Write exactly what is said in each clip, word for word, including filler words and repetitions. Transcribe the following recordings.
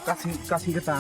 Kasing, kasing kata.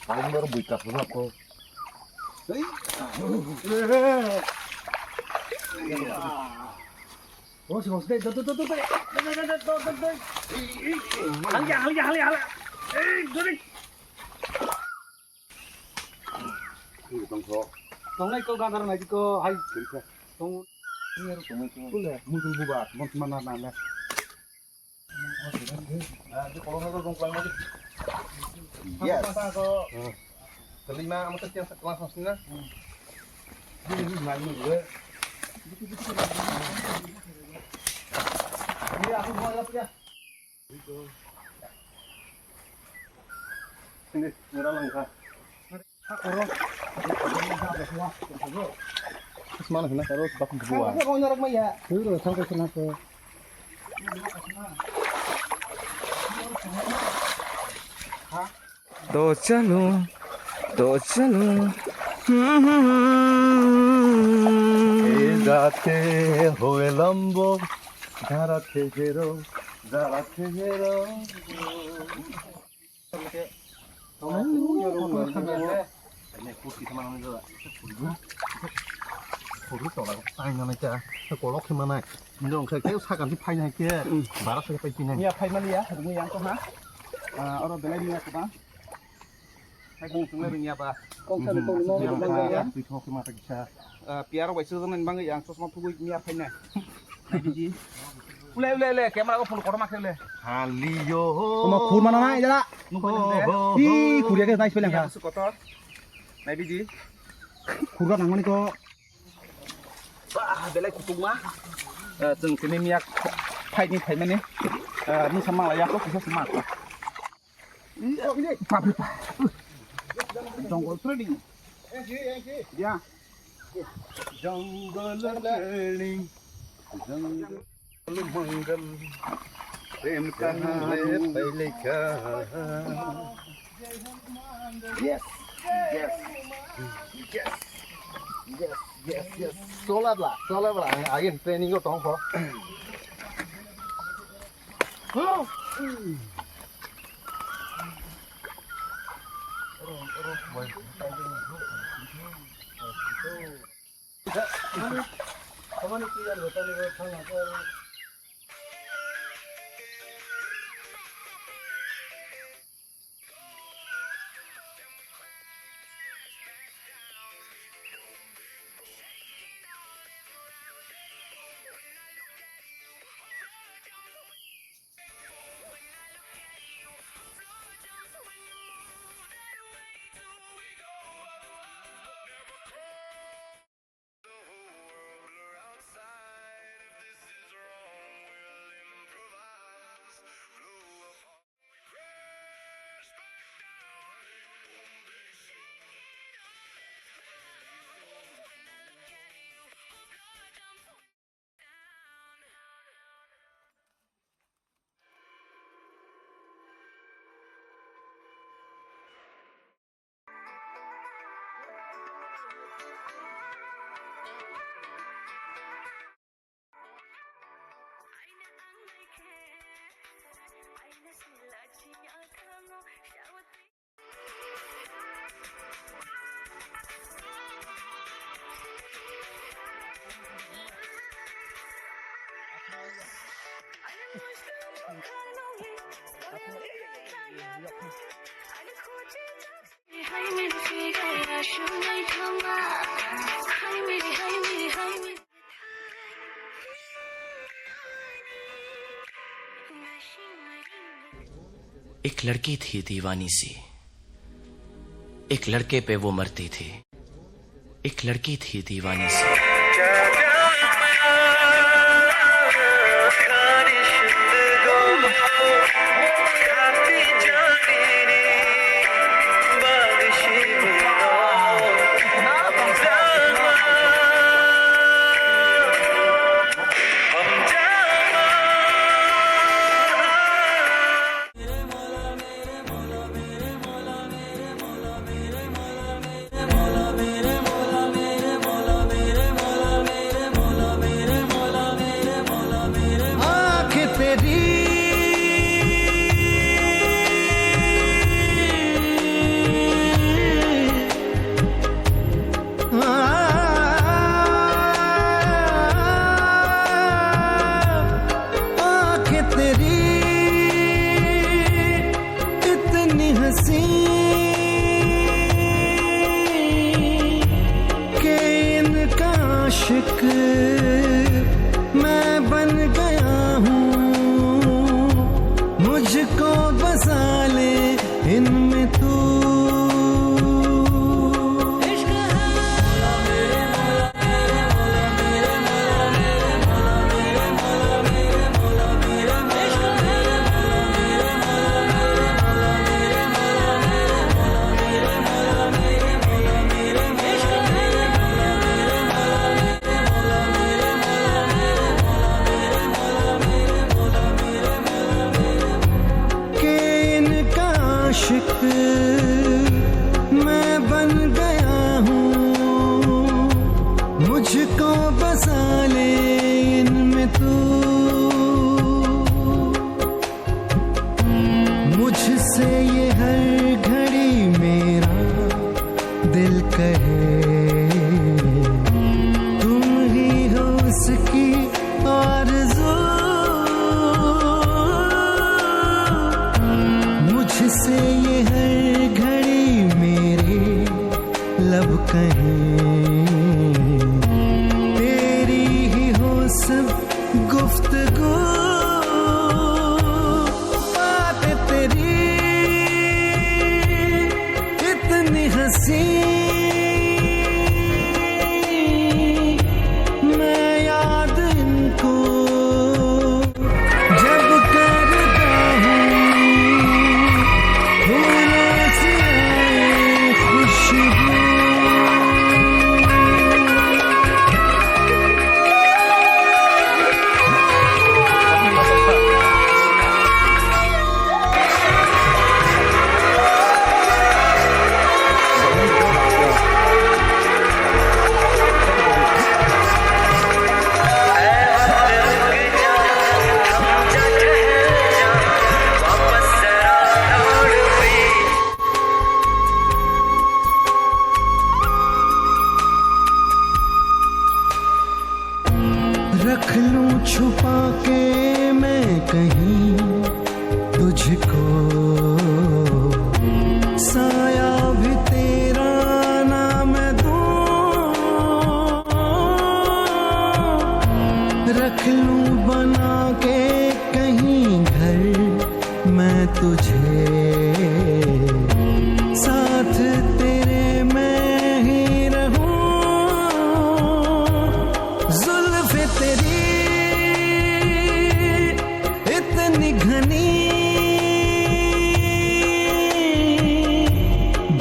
Ang baru buka pun aku. Oh, si bos deh, tuh, tuh, tuh, tuh, tuh. Hali, hali, hali, hali. Eh, duri. Ini tongkok. Tongnai kau gantar nai kau hai. Cerita. Tong. Ini harus tongkok. Boleh. Muncul buat, mau mana nanda. Yes. Kelima, ama kecil sekelas maksudnya. Ini aku mau ya. Ini murah langka. Mana kena terus bak buah. Dulu sampai kena ke. To chalo, to chalo. ए जाते हुए लंबो, जरा थे हेरो, जरा थे हेरो। Ini kursi sama nang jaga. Kursi tola, tai nang jaga. Kolok khe manai. Nong khe khe sakan si phai nai khe. Bara sa phai nai. Miya phai mani ya, rungwi yang ko ha. Ah, oro belai miya ko ba. Hai kung sung le miya ba. Kung sa le kung mo. Miya ba ya. Tui thok ma ta kisa. Ah, piyaro bai sujak nani bangwi ang chosma thugwi miya phainai. Naibidi. Ule, ule, ule, camera ko phone kotorma khe ule. Haliyo. Omo khur mana nai jara. Nung pai nang de. Hi, khur ya khe nai speleng kha. Miya busu kotor. Naibidi. Khur ga nangmani ko. Ba, belai kutung ma. Eh, chwng tini miya phaini phaimani. Eh, mungsa mangla ya ko kisa sima. Bapre bap. Jungle training. Ya. Jungle training. Jungle mangal. Prem kahan hai pehle kya? Yes. Yes. Yes. Yes. Yes. Yes. Solar la, solar la. Again training ko tong ko. एक लड़की थी दीवानी सी, एक लड़के पे वो मरती थी। एक लड़की थी दीवानी सी। हंसी के इनका आशिक मैं बन गया हूँ, मुझको बसा ले इनमें तू। के इनका आशिक मैं बन गया हूँ, मुझको बसा ले इनमें तू। मुझसे ये हर घड़ी मेरा दिल कहे, तुम ही हो उसकी आरज़ू। मुझसे ये हर घड़ी मेरे लब कहें, तेरी ही हो सब गुफ्तगू। बात तेरी इतनी हंसी, मैं याद इनको जब करता हूँ, फूलों से आए खुशबू। रख लूं छुपा के मैं कहीं तुझको, साया भी तेरा ना मैं दूं। रख लूं बना के कहीं घर मैं तुझे, साथ तेरे मैं ही रहूं। जुल्फ तेरी इतनी घनी,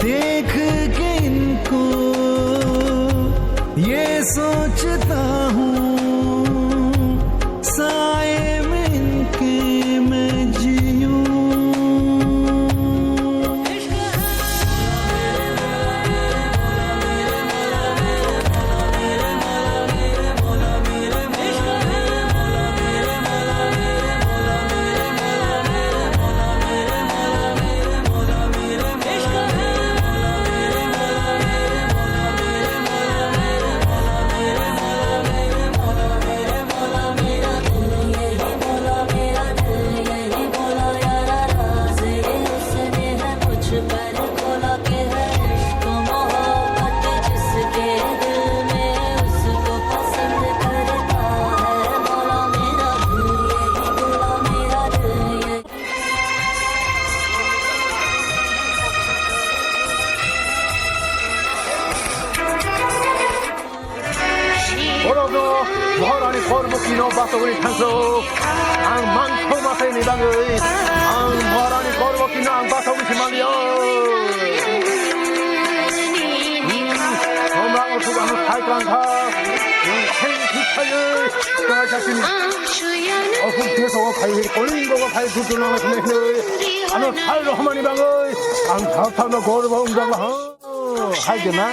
देख के इनको ये सोचता हूँ, साए में इनके मैं जीऊँ। Borokno Maharani Korbokino basogwi thangso. Ang mangthoma khaini bagwi ang Maharani Korbokino ang basogwi se manliya. Omang othuk ano thai klang kha. Thai thai thai. Thai thai thai. Othuk thai thai thai. Koling go thai thai thai. Ano thai rohmani bagwi ang thai thai no gorbo umjak laha. Hai de na?